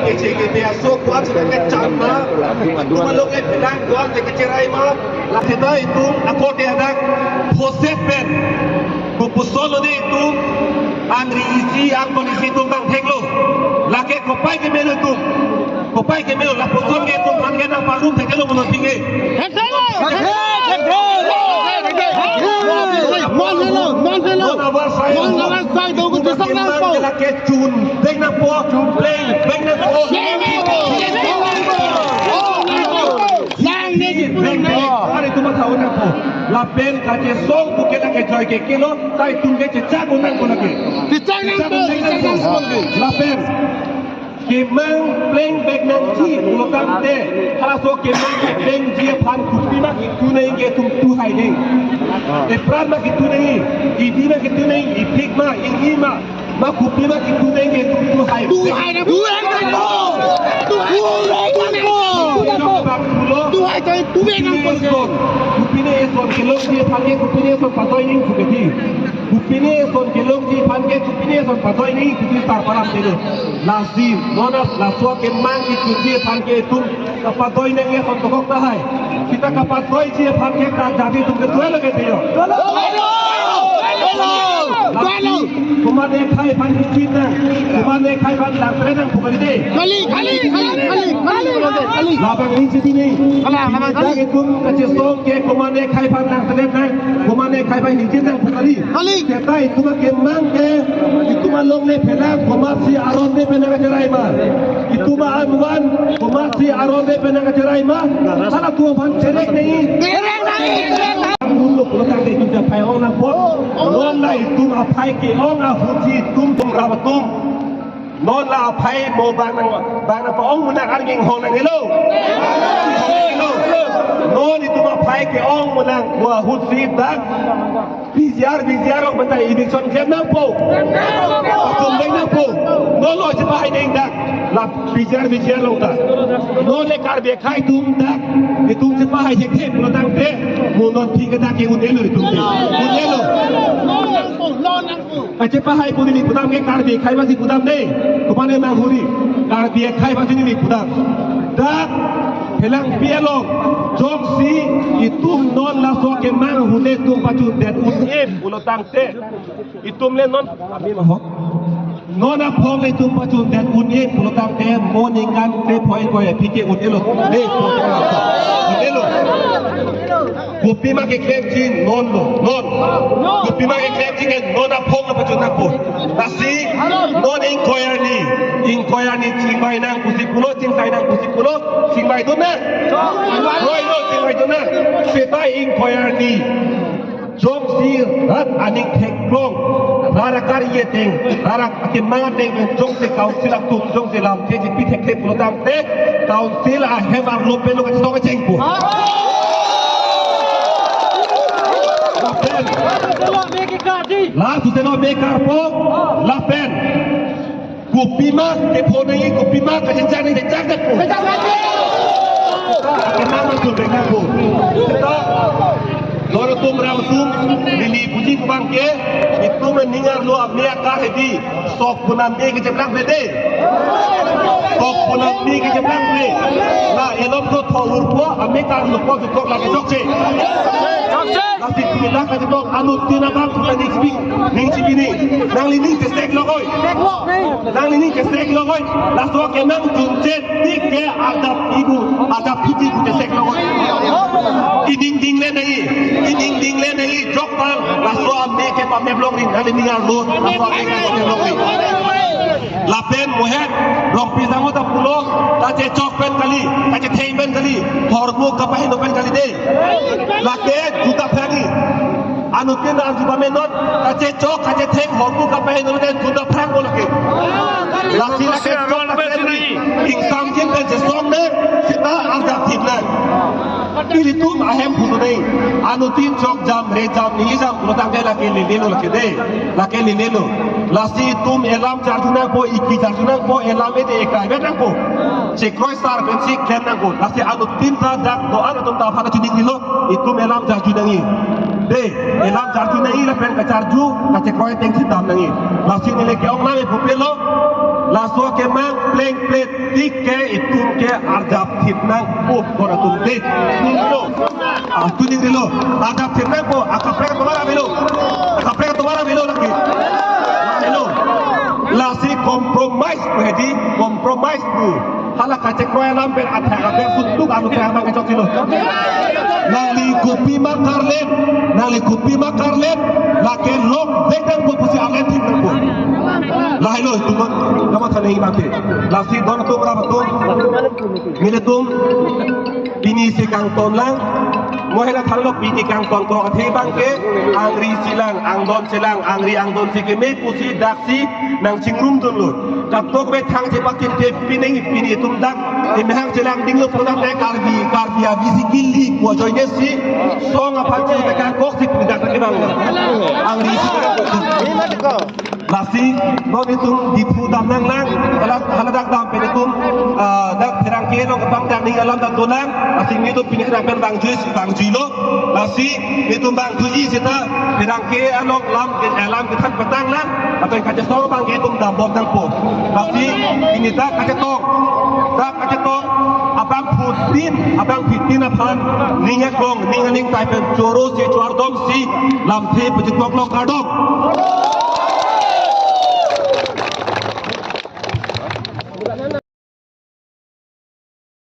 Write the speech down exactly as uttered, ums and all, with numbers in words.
Keche kebi aso ko-an si kechan ma, itum along le phelang ko-an si kecherai ma, la seta itum ako de adak phoset pen. Kopuson lo de itum, angri isi, angton isi itum bang theklo. Lake kopai kemelo itum. Kopai kemelo, lapuson ke itum aphan ke nangparum theklo mono tingge. Mon helo, mon helo. Mon abar sai. Mon abar sai, do ko tisok nangpo. Lake chun, deng nangpo, chun pleng, deng nangpo. Yang ne di pleng nangpo. Are itum matha nangpo. Lapen kachesong puke lake joy ke kelo, sai itum ke chechak un nangpo lake. Chechak nangpo, chechak nangpo. Lapen kemang pleng bek nangji pulo tangte, halaso kemang bek nangji aphan kopi ma kitu nangji ke itum tu hai nangji. Epran ma kitu nangji, idi ma kitu nangji, ipik ma, inghi ma, ma kopi ma kitu nangji ke itum tu hai. Tu hai nangpo. Tu hai nangpo. Tu hai nangpo. Tu hai nangpo. Tu hai nangpo. Kopine eson, kopine eson kelongji aphan ke kopine eson padoi nangji pu ke di. Kopine eson kelongji aphan ke kopine eson padoi nangji pu di tar param telo. Lasi, non laso kemang kitu ji aphan ke itum kapadoi nangji ason dokok tahai. Seta kapadoiji aphan ke karjabi itum ke tuelo ke telo. Lasi, komat ekhai aphan hichit nang, komat ekhai aphan langtre nang pu kali de. Kali, kali, kali, kali, kali, kali. Labang nangji pini. Kali, labang kali. Dak itum kachesong ke komat ekhai aphan langtre nang, komat ekhai aphan hichit nang pu kali. Kali. Seta itum akemang ke, itum along le phelang, komatsi aron le phelang kacherai ma. Itum a-an van, komatsi aron le phelang kacherai ma. Hala itum aphan cherek nangji. Cherek nangji, cherek nangji. Mun lo pulo tangte itum aphai ong nangpo. Non la itum aphai ke-ong ahutsi itum tum rap atum. Non la aphai mo bang nang, bang nangpa-ong mo nang arning hong nanghelo. Non itum aphai ke-ong mo nang mo ahutsi dak. P G R, P G R ong banta eviction klem nangpo. Pachun deng nangpo. Non lo chepahai deng dak. La P G R, P G R long ta. Non le Karbi akhai atum dak. Itum chepahai thekthe pulo tangte. Mo non thik ke dak ke un-elo itum ke. Un-elo. Kachepahai pu neli pudam ke Karbi akhai masi pudam de. Komat ne manghuri. Karbi akhai masi neli pudam. Dak phelangpi along. Jongsi itum non laso kemang ahut le itum pachundet un-e pulo tangte. Itum le non, ami mahok. Non aphong le itum pachundet un-e pulo tangte mo ningkan krephoi ingkoi aphi ke un-elo. Le, un-elo. Kopi ma keklemji non lo, non. Kopi ma keklemji ke non aphong lo pachun nangpo. Lasi, non ingkoi arni, ingkoi arni chingvai nang pusi pulo, chingsai nang pusi pulo, chingvaidun nang. Kroilo chingvaidun nang. Seta ingkoi arni. Jongsi rat aning theklong, rat akar-i ateng, rat akemang ateng, jongsi council atum, jongsi lamthe chipi thekthe pulo tangte, council ahem arlo pen lo kachetong kachengpo. Lapen. Laso selo me karpo, lapen. Kopi ma kepho nangji, kopi ma kachechak nangji, chechak detpo. Kemang ma chun bek nangpo. Seta, non atum ram atum, neli puji pu abang ke, itum aning arlo ame akar hedi, sok pu name kecheplang bede. Sok pu name kecheplang bede. La elom so tho urpo, ame kar lukpo jutok lake chokche. Lasi pini dak kachetok anuttin abang puta ning chipi, ning chipi ni. Nanglining chesek lokoi. Nanglining chesek lokoi. Laso kemang chunche tik ke adap ibu, adap ibu chesek lokoi. Ining ding le nai, ining ding le nai jok pal. Laso ame ke pame blong ring, nanglining arlo, laso ame ke pame blong ring. Lapen mohet, Rongpi Sangho ta pulo, kachechok pen kali, kachetheng pen kali, hormu kapaheno pen kali de. Lake juta phrangji. Anuttin arju pame non, kachechok, kachetheng, hormu kapaheno pen juta phrangpo lake. Lasi lake chok kasetri, ingsamjin pen chesong de, seta arjap thip nang. Ilitum ahem pulo de, anuttin chok jam, re jam, ni jam, pulo tangte lake lele lo lake de, lake lele lo. Lasi itum elam charju nangpo, iki charju nangpo, elam ete ekai bet nangpo. Chekroi sar pensi klem nangpo. Lasi anuttin ta dak do-an atum ta aphan chuning nilo, itum elam charju nangji. De, elam charju nangji lapen kacharju, kachekroi ateng si dam nangji. Lasi neli ke-ong nang epupelo. Laso akemang plengple tik ke itum ke arjap thip nangpo, ko atum de. Lo. Ah, tuning rilo. Arjap thip nangpo. Akaprek atomar avelo. Akaprek atomar avelo lagi. Avelo. Lasi compromise pu hedi, compromise pu. Hala kachekroi alam pen athak athak sutuk anu kaya abang kechok silo. Nangli kopi ma karlem, nangli kopi ma karlem, lake lok vek nangpo pusi arlem thip nangpo. Lahelo itum, nama thane imate. Lasi don atum rap atum, nelitum pini si kangton lang, mo hela thanlo pini kangton krok athe abang ke, angri si lang, angdon si lang, angri angdon si keme pusi daksi nangchingrum dunlo. Katok be thang chepak chinte pining pini itum dak, imhang chelang dinglo produk te Karbi, Karbi avi si kili pu ajoine si, song aphan si te kangkok si pini dak ke bang. Angri si kangkok. Lasi, non itum Diphu dam nanglang, hala, hala dak dam pen itum, ah, dak pherangke along kepangdak ning alam dak dolang, lasi nelitum pini dak pen bang jui, bang juilo, lasi nelitum bang juiji seta, pherangke along lam, eh, lam kethan petang lang, lapen kachetong abang ke itum dambom nangpo. Lasi, pini dak kachetong, dak kachetong, abangphutin, abangphutin aphan, ning aklong, ning aning tai pen choro si, chordom si, lamthe pejit koklong kardom.